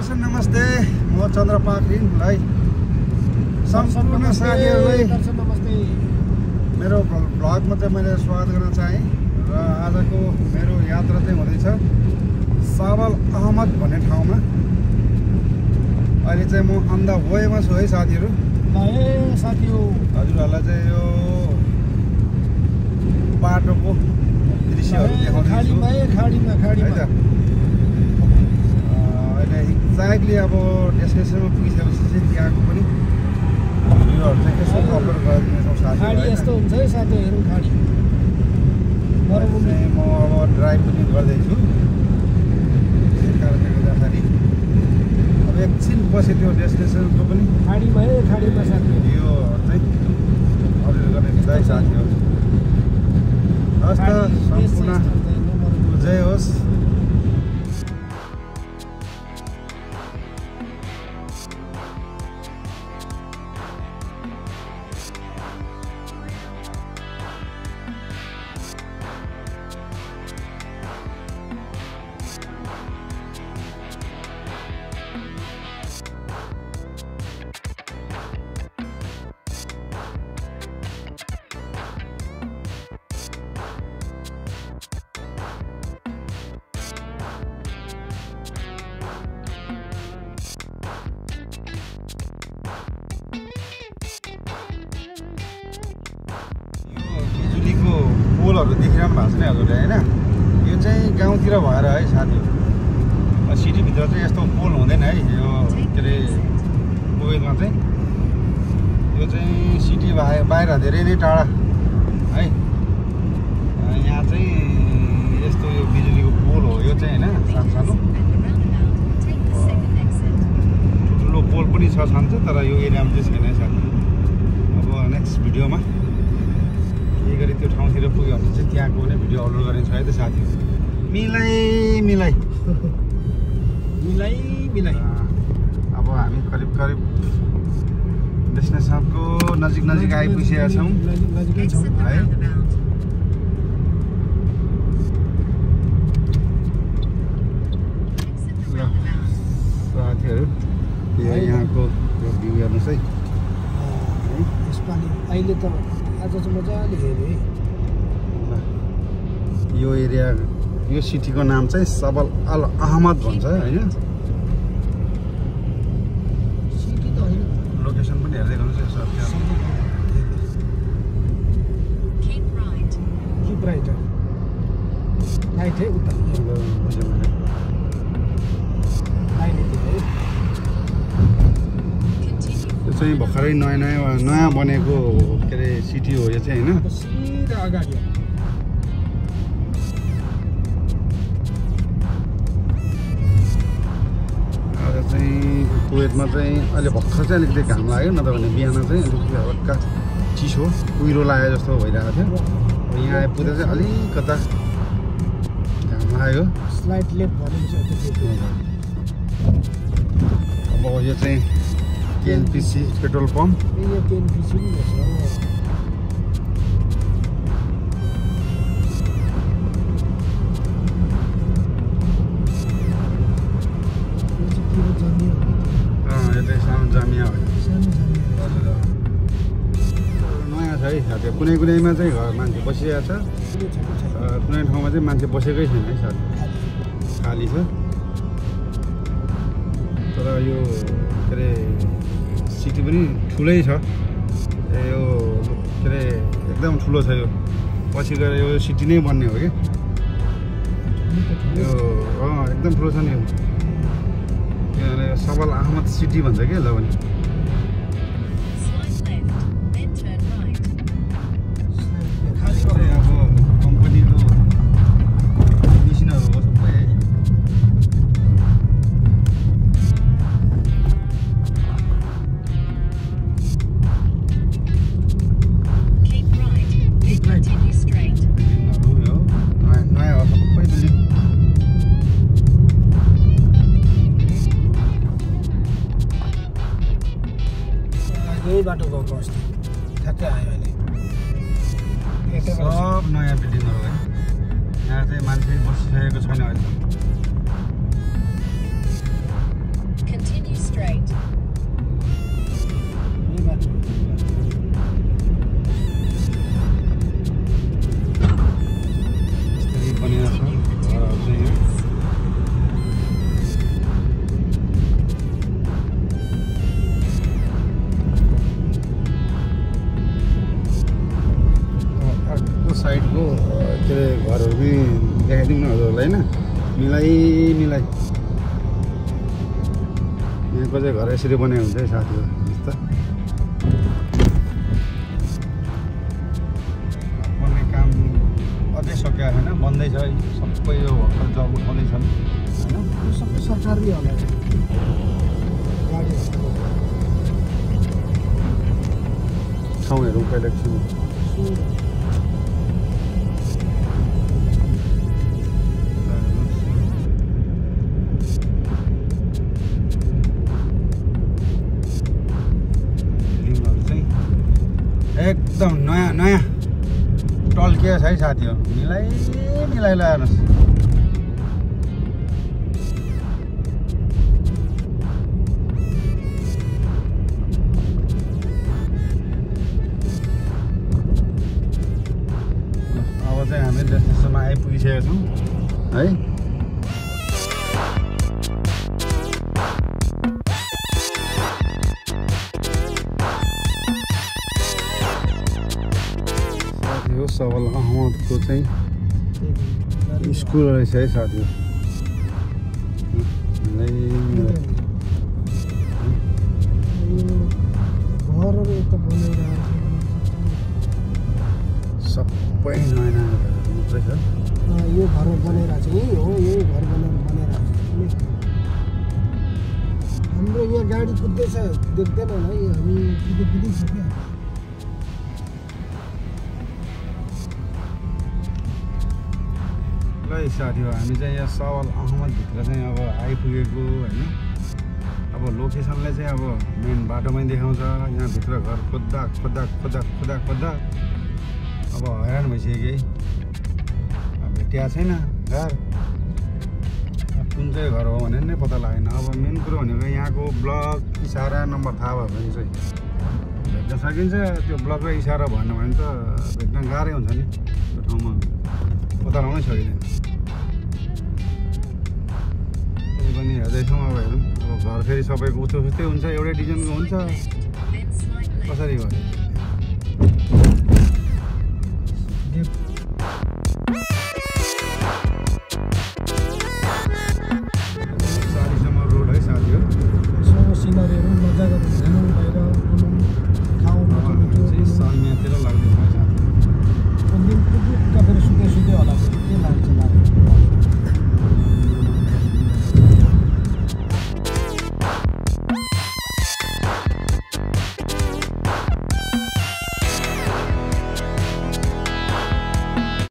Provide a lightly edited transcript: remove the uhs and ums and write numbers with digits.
दर्शन नमस्ते म चन्द्र पाखरिनलाई सम्पूर्ण साथीहरूलाई मेरो भ्लगमा चाहिँ मैले स्वागत गर्न चाहेँ र आजको मेरो यात्रा चाहिँ हुँदैछ सबल अहमद भन्ने ठाउँमा। अहिले चाहिँ म अन द वेमा छु है साथीहरू। हजुरहरूलाई चाहिँ यो बाटोको दृश्यहरू देखाउँदैछु है त। अहिले एक्ज्याक्टली अब डेस्टिनेसनमा पुगिसकेपछि चाहिँ त्यहाँको पनि भिडियोहरू चाहिँ यसो अपलोड गरिदिनेछौँ साथीहरू। यस्तो हुन्छ है साथीहरू खाडी चाहिँ म अब ड्राइभ पनि गर्दैछु। त्यही कारणले गर्दाखेरि अब एकछिन पछि त्यो डेस्टिनेसनको पनि खाडीमा साथी भिडियोहरू चाहिँ अपलोड गर्ने है साथीहरू। हस् त सम्पूर्ण जय होस्। पोलहरू देखिरहनु भएको छ नि हजुरले होइन। यो चाहिँ गाउँतिर भएर है साथीहरू। सिटीभित्र चाहिँ यस्तो पोल हुँदैन है। यो के अरे कुवेतमा चाहिँ यो चाहिँ सिटी बाहिर धेरै नै टाढा है। यहाँ चाहिँ यस्तो यो बिजुलीको पोल हो यो चाहिँ होइन। सानो ठुलो पोल पनि छ छन्छ तर यो एरियामा चाहिँ छैन है साथी। अब नेक्स्ट भिडियोमा गरी त्यो ठाउँतिर पुग्यो भने चाहिँ त्यहाँको पनि भिडियो अपलोड गरिन्छ है त साथीहरू। मिलाइ अब हामी करिब डेस्टिनेसनको नजिक आइपुगेका छौँ है। साथीहरू यहाँको भ्यू हेर्नुहोस् है। यसपालि अहिले त आज चाहिँ मजाले हेरेँ। यो एरिया यो सिटीको नाम चाहिँ सबल अल अहमद भन्छ होइन। सिटी त होइन लोकेसन पनि हेर्दै गर्नुहोस् यसो। किप राइट है उता यो चाहिँ भर्खरै नयाँ बनेको के अरे सिटी हो यो चाहिँ होइन। सिधा अगाडि आज चाहिँ कुवेतमा चाहिँ अहिले भर्खर चाहिँ अलिकति घाम लाग्यो नत्र भने बिहान चाहिँ अलिकति हल्का चिसो कुहिरो लाग्यो जस्तो भइरहेको थियो। अब यहाँ आइपुग्दा चाहिँ अलिकता घाम लाग्यो। स्लाइड लेफ्ट भनेको अब यो चाहिँ केएनपीसी पेट्रोल पम्प। यो केएनपीसी पनि छ। यो चाहिँ सानो जामिया हो। नयाँ छ है साथी। कुनैमा चाहिँ घर मान्छे बसिरहेको छ, कुनै ठाउँमा चाहिँ मान्छे बसेकै छैन है साथी, खाली छ। तर यो के अरे सिटी पनि ठुलै छ। यो के अरे एकदम ठुलो छ यो। पछि गएर यो सिटी नै बन्ने हो कि यो। एकदम ठुलो छ नि यो। किनभने सबल अहमद सिटी भन्छ क्या ल भने। अब कम्पनीको मिसिनहरू हो सबै। नयाँ हो सबै बिल्डिङ। यही बाटो गएको अस्ति ठ्याक्कै आयो अहिले। सब नयाँ बिल्डिङहरू है। यहाँ चाहिँ मान्छे बसिसकेको छैन अहिले। straight. यही बाटो यस्तै बनिरहेको छ घरहरू चाहिँ यो अर्को साइडको के अरे घरहरू पनि देखाइदिउँ न हजुरहरूलाई होइन मिलाइ यहाँको चाहिँ घर यसरी बनाएको हुन्छ है साथीहरू जस्तो बन्ने काम अझै सकिएको छैन बन्दैछ है सबै यो भर्खर जब उठाउँदैछन् होइन यो सबै सरकारले होला गाडीहरू ठाउँहरू पहिला एकछिन एकदम नयाँ टल्किएको छ है साथी हो मिलाइ लगाएनस् अब चाहिँ हामी डेस्टिनेसनमा आइपुगिसकेका छौँ है यो सबल अहमदको चाहिँ स्कुल रहेछ है साथी घरहरू यता बनाइरहेको सबै नयाँ मात्रै छ यो घर बनाइरहेको छ यही हो यही घर बनाइरहेको छ हाम्रो यहाँ गाडी कुद्दैछ देख्दैन होला है हामी कुदिसक्यो ल साथी हो हामी चाहिँ यहाँ सबल अहमदभित्र चाहिँ अब आइपुगेको होइन अब लोकेसनलाई चाहिँ अब मेन बाटोमै देखाउँछ यहाँभित्र घर खोज्दा अब हैरान भइसक्यो है भेटिएको छैन घर कुन चाहिँ घर हो भनेर नै पत्ता लागेन अब मेन कुरो भनेको यहाँको ब्लक इसारा नम्बर थाहा भयो भने चाहिँ भेट्न सकिन्छ त्यो ब्लक र इसारा भएन भने त भेट्न गाह्रै हुन्छ नि त्यो ठाउँमा पत्ता लगाउनै सकिँदैन त्यही पनि हेर्दैछौँ अब हेरौँ अब घर फेरि सबैको उस्तै हुन्छ एउटै डिजाइनको हुन्छ कसरी गर्यो